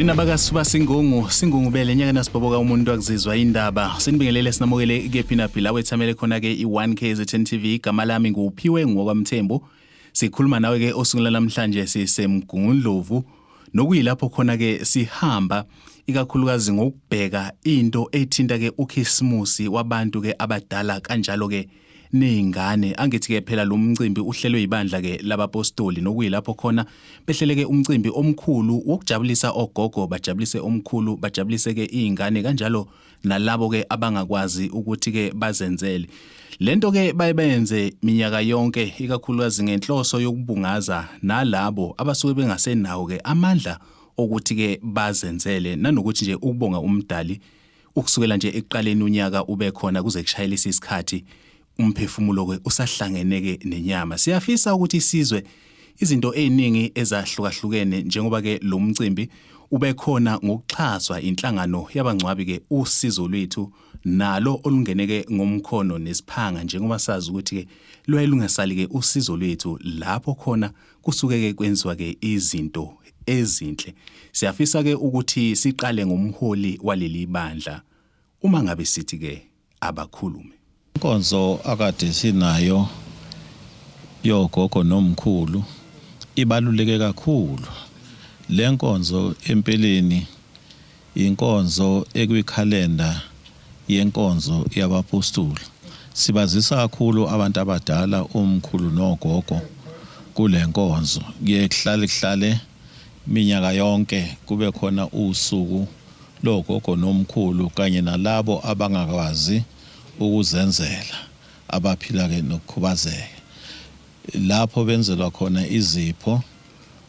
Nina bakasuba singungu singungubele nyaka nasibhoboka umuntu akuzizwa indaba. Sinibingelele, sinamukele kephi naphi la wethamele khona ke i1 KZN TV. Igama lami nguPhiwe ngokwaMthembu. Sikhuluma nawe ke osukwini namhlanje siseMgungundlovu, nokuyilapho khona ke sihamba ikakhulukazi ngokubheka into ethinta ke uKhisimusi wabantu ke abadala kanjalo ke nezingane. Angithi ke phela lo mcimbi uhlelwe ibandla ke labapostoli, nokuyilapho khona behleleke umcimbi omkhulu wokujabulisa ogogo, bajabulise omkhulu, bajabulise ke izingane kanjalo nalabo ke abangakwazi ukuthi ke bazenzele lento ke. Baye benze minyaka yonke, ikakhulukazi ngenhloso yokubungaza nalabo abasuke bengasenawo ke amandla okuthi ke bazenzele, nanokuthi nje ukubonga umdali ukusukela nje ekuqaleni unyaka ube khona kuze kushayelisa isikhathi umphefumulo ke usahlangene ke nenyama. Siyafisa ukuthi isizwe izinto eziningi ezahlukahlukene, njengoba ke lo mcimbi ube khona ngokuxhaswa inhlangano yabangcwabi ke Usizo Lwethu, nalo olungeneke ngomkhono nesiphanga, njengoba sazi ukuthi ke lwaye lungasali ke Usizo Lwethu lapho khona kusuke ke kwenziwa ke izinto ezinhle. Siyafisa ke ukuthi siqale ngomholi waleli bandla, uma ngabe sithi ke abakhulume. Inkonzo akade sinayo yogogo nomkhulu ibaluleke kakhulu. Le nkonzo empeleni inkonzo ekwikhalenda yenkonzo yabapostoli. Sibazisa kakhulu abantu abadala, omkhulu nogogo, kule nkonzo. Kuye kuhlale kuhlale minyaka yonke kube khona usuku logogo nomkhulu kanye nalabo abangakwazi ukuzenzela, abaphila ke nokukhubazeka, lapho benzelwa khona izipho,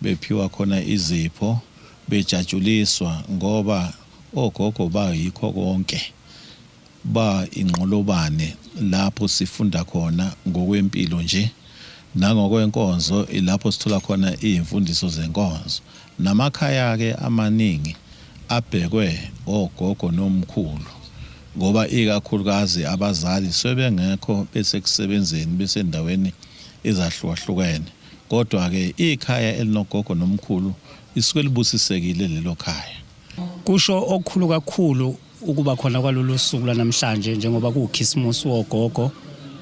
bephiwa khona izipho, bejatshuliswa, ngoba ogogo bayikho konke, ba inqolobane lapho sifunda khona ngokwempilo nje nangokwenkonzo, ilapho sithola khona izimfundiso zenkonzo. Namakhaya ke amaningi abhekwe ogogo nomkhulu, ngoba ikakhulukazi abazali sebengekho, besekusebenzeni, besendaweni ezahlukahlukene. Kodwa ke ikhaya elinogogo nomkhulu lisuke libusisekile lelo khaya. Kusho okukhulu kakhulu ukuba khona kwalolu suku lwanamhlanje, njengoba kuwukhisimusi wogogo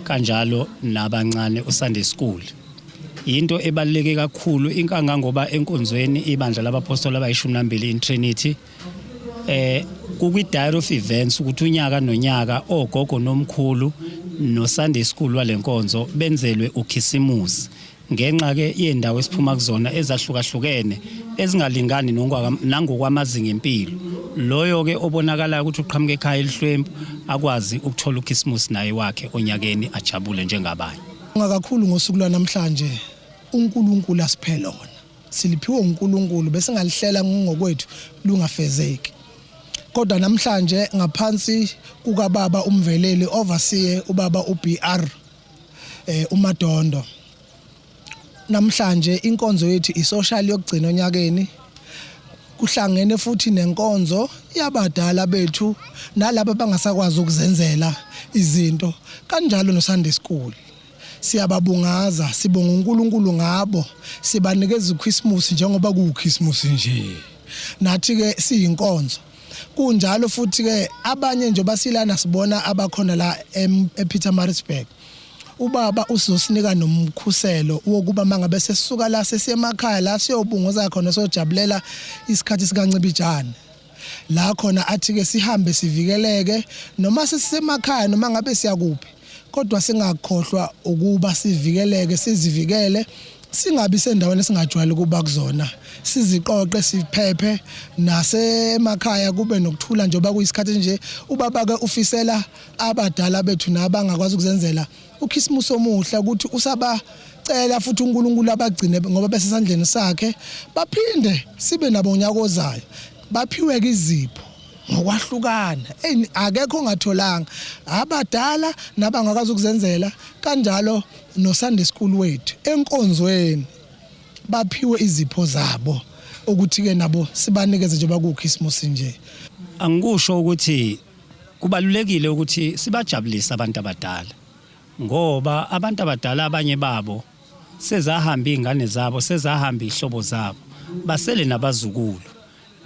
kanjalo nabancane, uSunday School. Yinto ebaluleke kakhulu inkangangoba enkonzweni ibandla labapostoli abayishumi nambili in Trinity kukwi diary of events ukuthi unyaka nonyaka ogogo nomkhulu no Sunday School walenkonzo benzelwe ukhisimusi, ngenxa ke yendawo esiphuma kuzona ezahlukahlukene ezingalingani nangokwamazinga empilo. Loyo ke obonakalayo ukuthi uqhamuka ekhaya elihlwempu akwazi ukuthola ukhisimusi naye wakhe onyakeni, ajabule njengabanye. Kakhulu ngosuku lwanamhlanje uNkulunkulu asiphe lona. Siliphiwe uNkulunkulu, besingalihlela ngokwethu lungafezeki. Kodwa namhlanje ngaphansi kukababa uMveleli, overseer ubaba uBR uMadondo, namhlanje inkonzo yethu isocial yokugcina onyakeni, kuhlangene futhi nenkonzo yabadala bethu nalabo abangasakwazi ukuzenzela izinto, kanjalo no Sunday school. Siyababungaza, sibonga uNkulunkulu ngabo, sibanikeza uChristmas njengoba kuwuChristmas nje. Nathi ke siyinkonzo kunjalo futhi ke abanye nje basilana sibona abakhona la ePietermaritzburg. Ubaba usizosinika nomkhuselo wokuba mangabe sesisuka la sesiyemakhaya la siyobunguza khona, sojabulela isikhathi sikaNcibijane, la khona athi ke sihambe sivikeleke noma sesisemakhaya noma ngabe siyakuphi, kodwa singakhohlwa ukuba sivikeleke, sizivikele, singabi sendaweni esingajwayele ukuba kuzona, siziqoqe, siphephe nasemakhaya, kube nokuthula njengoba kuyisikhathi nje. Ubaba ke ufisela abadala bethu nabangakwazi ukuzenzela uKhisimusi omuhle, ukuthi usabacela futhi uNkulunkulu abagcine ngoba besesandleni sakhe, baphinde sibe nabo unyaka ozayo. Baphiwe ke izipho ngokwahlukana, akekho ongatholanga, abadala nabangakwazi ukuzenzela, kanjalo no Sunday school wethu enkonzweni baphiwe izipho zabo, ukuthi ke nabo sibanikeze njengoba kuwuKhisimusi nje. Angikusho ukuthi kubalulekile ukuthi sibajabulise abantu abadala, ngoba abantu abadala abanye babo sezahamba izingane zabo, sezahamba ihlobo zabo, basele nabazukulu.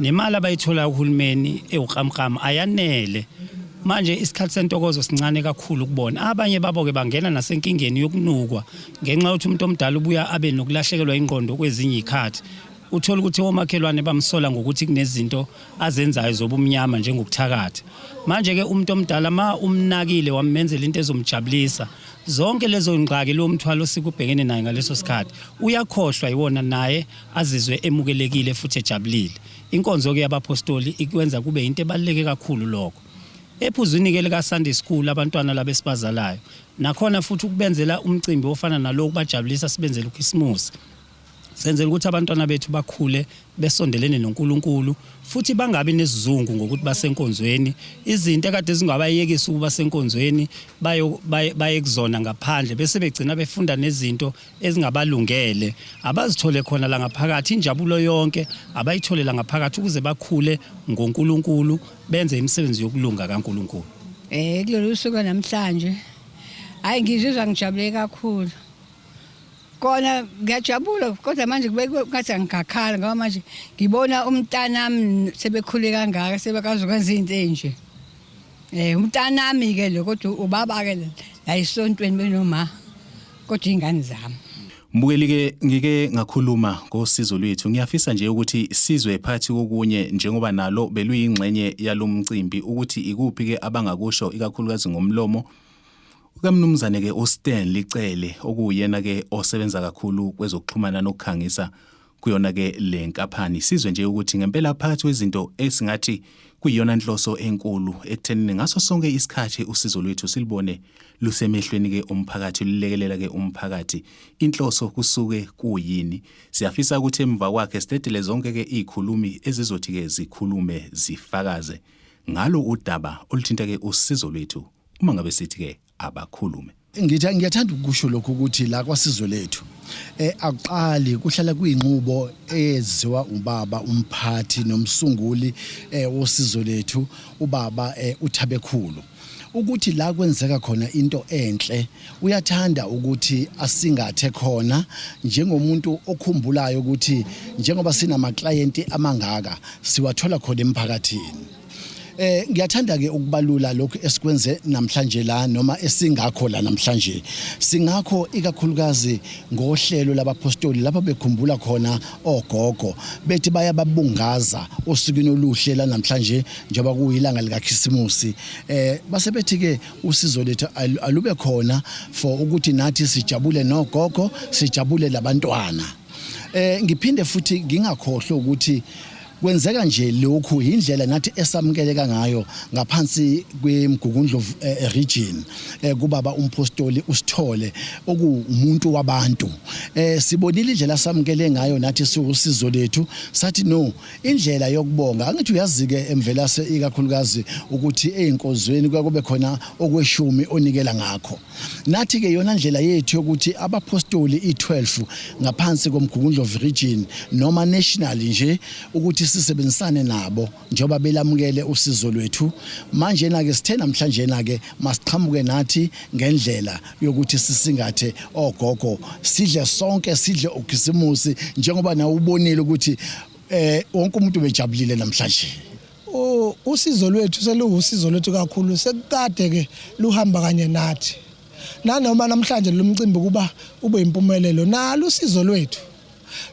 Nemali abayithola kuhulumeni ewukramkram ayanele. Manje isikhathi sentokozo sincane kakhulu kubona. Abanye babo ke bangena nasenkingeni yokunukwa ngenxa yokuthi umuntu omdala ubuya abe nokulahlekelwa ingqondo kwezinye izikhathi. Uthola ukuthi omakhelwane bamsola ngokuthi kunezinto azenzayo zobumnyama njengokuthakatha. Manje ke umuntu omdala ma umnakile wamenzela into ezomjabulisa, zonke lezo ngxaki lo mthwalo sikubhekene naye ngaleso sikhathi uyakhohlwa yiwona naye azizwe emukelekile futhi ejabulile. Inkonzo ke yabaphostoli ikwenza kube into ebaluleke kakhulu lokho. Ephuzwini ke lika Sunday School abantwana laba esibazalayo nakhona futhi ukubenzela umcimbi ofana nalowo kubajabulisa sibenzele uKhisimusi. Senzela ukuthi abantwana bethu bakhule besondelene noNkulunkulu futhi bangabi nesizungu ngokuthi basenkonzweni. Izinto ekade zingabayekisa ukuba senkonzweni bayo baye kuzona ngaphandle bese begcina befunda nezinto ezingabalungele. Abazithole khona la ngaphakathi injabulo yonke abayithole la ngaphakathi ukuze bakhule ngoNkulunkulu benze imisebenzi yokulunga kaNkulunkulu. Eh kulolu suku namhlanje hayi ngizizwa ngijabule kakhulu. Kona ngiyajabula kodwa manje kube ngathi angikakhala ngoba manje ngibona umntanami sebekhule kangaka sebekazi ukwenza izinto ezinje. Eh umntanami ke lo kodwa ubaba ke la isontweni benoma kodwa ingane zami. Mbukeli ke ngike ngakhuluma ngosizo lwethu ngiyafisa nje ukuthi sizwe phakathi kokunye njengoba nalo beluyingxenye yalomcimbi ukuthi ikuphi ke abangakusho ikakhulukazi ngomlomo Ukamnumzane ke uStanley Cele okuwuyena ke osebenza kakhulu kwezokuxhumana nokukhangisa kuyona ke le nkaphani. Sizwe nje ukuthi ngempela phakathi kwezinto esingathi kuyiyona nhloso enkulu ekuthenini ngaso sonke isikhathi usizo lwethu silibone lusemehlweni ke umphakathi lulekelela ke umphakathi. Inhloso kusuke kuyini? Siyafisa ukuthi emva kwakhe sidedele zonke ke izikhulumi ezizothi ke zikhulume zifakaze ngalo udaba oluthinta ke usizo lwethu uma ngabe sithi ke abakhulume. Ngithi ngiyathanda ukusho lokhu ukuthi la kwasizwe lethu eh akuqali kuhlala kuyinqubo eyenziwa ubaba umphathi nomsunguli eh wosizo lethu ubaba eh, uThabekhulu ukuthi la kwenzeka khona into enhle uyathanda ukuthi asingathe khona njengomuntu okhumbulayo ukuthi njengoba sinama client amangaka siwathola khona emphakathini. Eh ngiyathanda ke ukubalula lokhu esikwenze namhlanje la noma esingakho la namhlanje. Singakho ikakhulukazi ngohlelo labapostoli lapho bekhumbula khona ogogo bethi bayababungaza osukwini oluhle la namhlanje njengoba kuyilanga likaKhisimusi. Eh base bethi ke usizo lethu alube khona for ukuthi nathi sijabule nogogo sijabule labantwana. Eh ngiphinde futhi ngingakhohlwa ukuthi Kwenzeka nje lokhu yindlela nathi esamukeleka ngayo ngaphansi kweMgungundlovu eh, eh, region eh, kubaba umpostoli uSithole okuwumuntu wabantu. Eh sibonile indlela asamukele ngayo nathi siwusizo lethu sathi no indlela yokubonga angithi uyazi-ke emvelase ikakhulukazi ukuthi ey'nkonzweni kuya kube khona okweshumi onikela ngakho. Nathi ke yona ndlela yethu yokuthi abapostoli i-12 ngaphansi koMgungundlovu region noma national nje ukuthi sisebenzisane nabo njengoba belamukele usizo lwethu. Manje na ke sithe namhlanje na ke masiqhamuke nathi ngendlela yokuthi sisingathe ogogo sidle sonke sidle ukhisimusi njengoba nawe ubonile ukuthi eh wonke umuntu ubejabulile namhlanje. Usizo lwethu seluwusizo lwethu kakhulu sekukade ke luhamba kanye nathi. Nanoma namhlanje lo mcimbi kuba ube impumelelo nalo usizo lwethu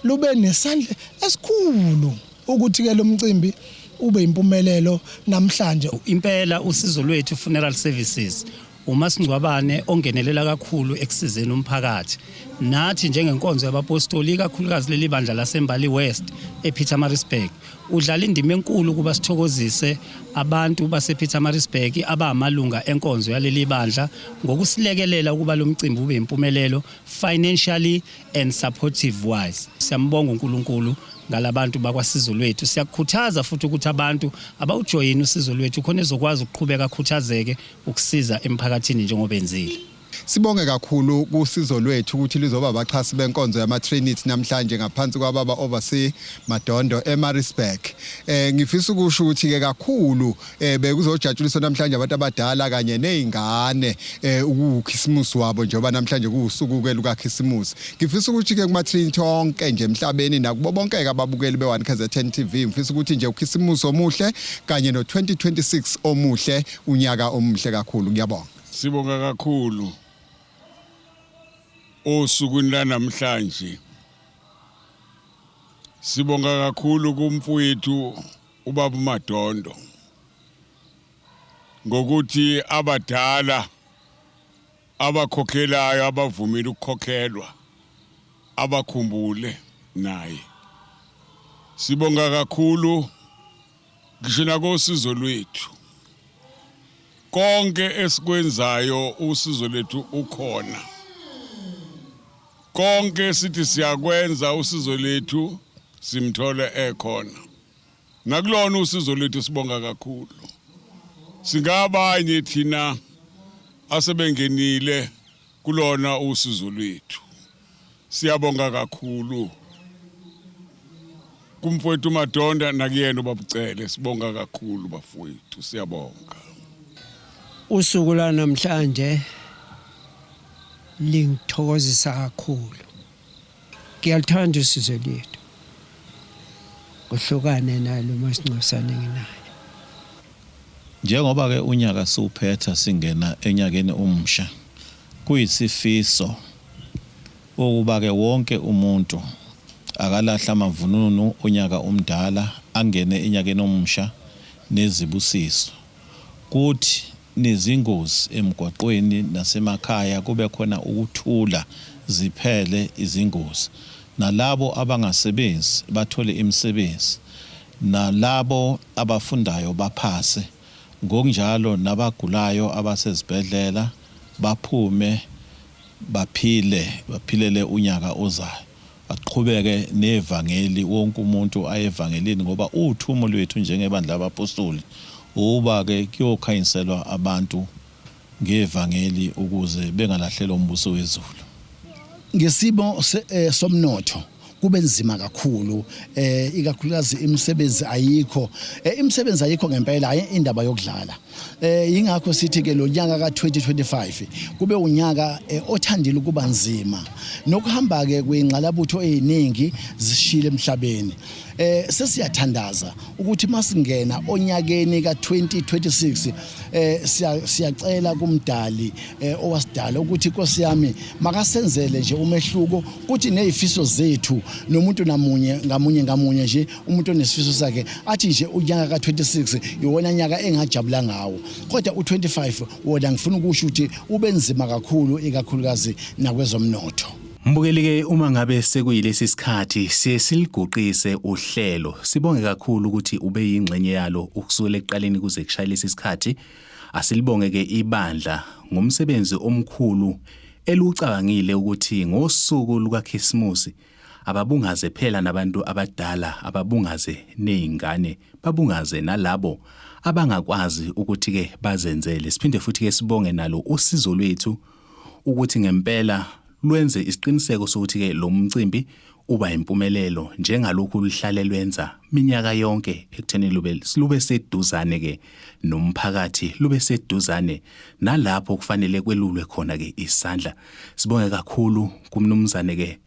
lube nesandla esikhulu ukuthi ke lo mcimbi ube impumelelo namhlanje. Impela usizo lwethu Funeral Services umasingcwabane ongenelela kakhulu ekusizeni umphakathi. Nathi njengenkonzo yabapostoli ikakhulukazi leli bandla laseMbali West ePietermaritzburg udlala indima enkulu ukuba sithokozise abantu basePietermaritzburg abamalunga enkonzo yaleli bandla ngokusilekelela ukuba lo mcimbi ube impumelelo financially and supportive wise. Siyambonga uNkulunkulu ngalabantu bakwasizo lwethu. Siyakukhuthaza futhi ukuthi abantu abawujoyini usizo lwethu khona ezokwazi ukuqhubeka akhuthazeke ukusiza emphakathini njengoba enzile. Sibonge kakhulu kusizo lwethu ukuthi lizoba abaxhasi benkonzo yama Trinity namhlanje ngaphansi kwababa Overseer Madondo eMaritzburg. Eh ngifisa ukusho ukuthi ke kakhulu eh bekuzojatshuliswa namhlanje abantu abadala kanye nezingane eh ukukhisimusi wabo njengoba namhlanje kuwusuku ke lukaKhisimusi. Ngifisa ukuthi ke kuma Trinity onke nje emhlabeni nakubo bonke ke ababukeli be 1 KZN TV ngifisa ukuthi nje uKhisimusi omuhle kanye no 2026 omuhle unyaka omuhle kakhulu ngiyabonga. Sibonga kakhulu osukwini lanamhlanje. Sibonga kakhulu kumfowethu ubaba uMadondo ngokuthi abadala abakhokhelayo abavumile ukukhokhelwa abakhumbule naye. Sibonga kakhulu ngisho nakosizo lwethu. Konke esikwenzayo usizo lethu ukhona. Konke sithi siyakwenza usizo lethu simthole ekhona. Nakulona usizo lethu sibonga kakhulu. Singabanye thina asebengenile kulona usizo lwethu. Siyabonga kakhulu kumfowethu Madonda nakuyena ubabucele sibonga kakhulu bafowethu siyabonga. Usuku lwanamhlanje lingithokozisa kakhulu. Ngiyaluthanda usizo lwethu. Uhlukane nalo masingcwabisane nginayo. Njengoba ke unyaka siwuphetha singena enyakeni omusha, kuyisifiso ukuba ke wonke umuntu akalahle amavununu onyaka omdala angene enyakeni omusha nezibusiso. Kuthi nezingozi emgwaqweni nasemakhaya kube khona ukuthula ziphele izingozi. Nalabo abangasebenzi bathole imisebenzi, nalabo abafundayo baphase, ngokunjalo nabagulayo abasezibhedlela baphume baphile, baphilele unyaka ozayo. Aqhubeke nevangeli, wonke umuntu aye evangelini ngoba uthumo lwethu njengebandla labapostoli ukuba-ke kuyokhanyiselwa abantu ngevangeli ukuze bengalahlelwa umbuso wezulu. Ngesimo somnotho kube nzima kakhulu eh ikakhulukazi imisebenzi ayikho eh, imisebenzi ayikho ngempela hayi indaba yokudlala eh ingakho sithi ke lo nyaka ka2025 kube unyaka eh, othandile ukuba nzima nokuhamba ke kwingqalabutho eziningi zishile emhlabeni eh sesiyathandaza ukuthi masingena onyakeni ka2026 eh siyacela kumdali eh, owasidala ukuthi inkosi yami makasenzele nje umehluko kuthi nezifiso zethu nomuntu namunye ngamunye ngamunye nje umuntu onesifiso sakhe athi nje unyaka ka26 iwona nyaka engajabula ngawo kodwa u25 wona ngifuna ukusho ukuthi ubenzima kakhulu ikakhulukazi nakwezomnotho. Mbukeli ke uma ngabe sekuyilesi sikhathi siye siliguqise uhlelo. Sibonge kakhulu ukuthi ube yingxenye yalo ukusukela ekuqaleni kuze kushaye lesi sikhathi. Asilibonge ke ibandla ngomsebenzi omkhulu elucabangile ukuthi ngosuku lukaKhisimusi ababungaze phela nabantu abadala ababungaze nezingane babungaze nalabo abangakwazi ukuthi ke bazenzele. Siphinde futhi ke sibonge nalo usizo lwethu ukuthi ngempela lwenze isiqiniseko sokuthi ke lo mcimbi uba impumelelo njengalokhu luhlale lwenza minyaka yonke ekutheni lube lube seduzane ke nomphakathi lube seduzane nalapho kufanele kwelulwe khona ke isandla. Sibonge kakhulu kumnumzane ke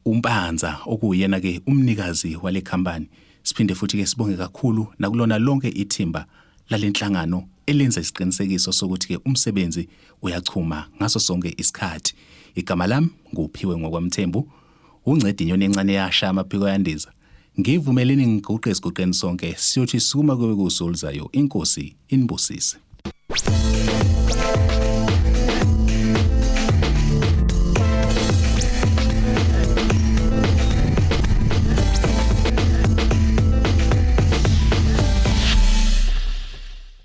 uMpanza okuyena ke umnikazi wale company. Siphinde futhi ke sibonge kakhulu nakulona lonke ithimba lalenhlangano elenza isiqinisekiso sokuthi ke umsebenzi uyachuma ngaso sonke isikhathi. Igama lami nguPhiwe ngokwaMthembu, unceda inyoni encane yasha amaphiko yandiza. Ngivumeleni ngiguqe esiguqeni sonke siyothi sukuma kube kuso oluzayo inkosi inibusise.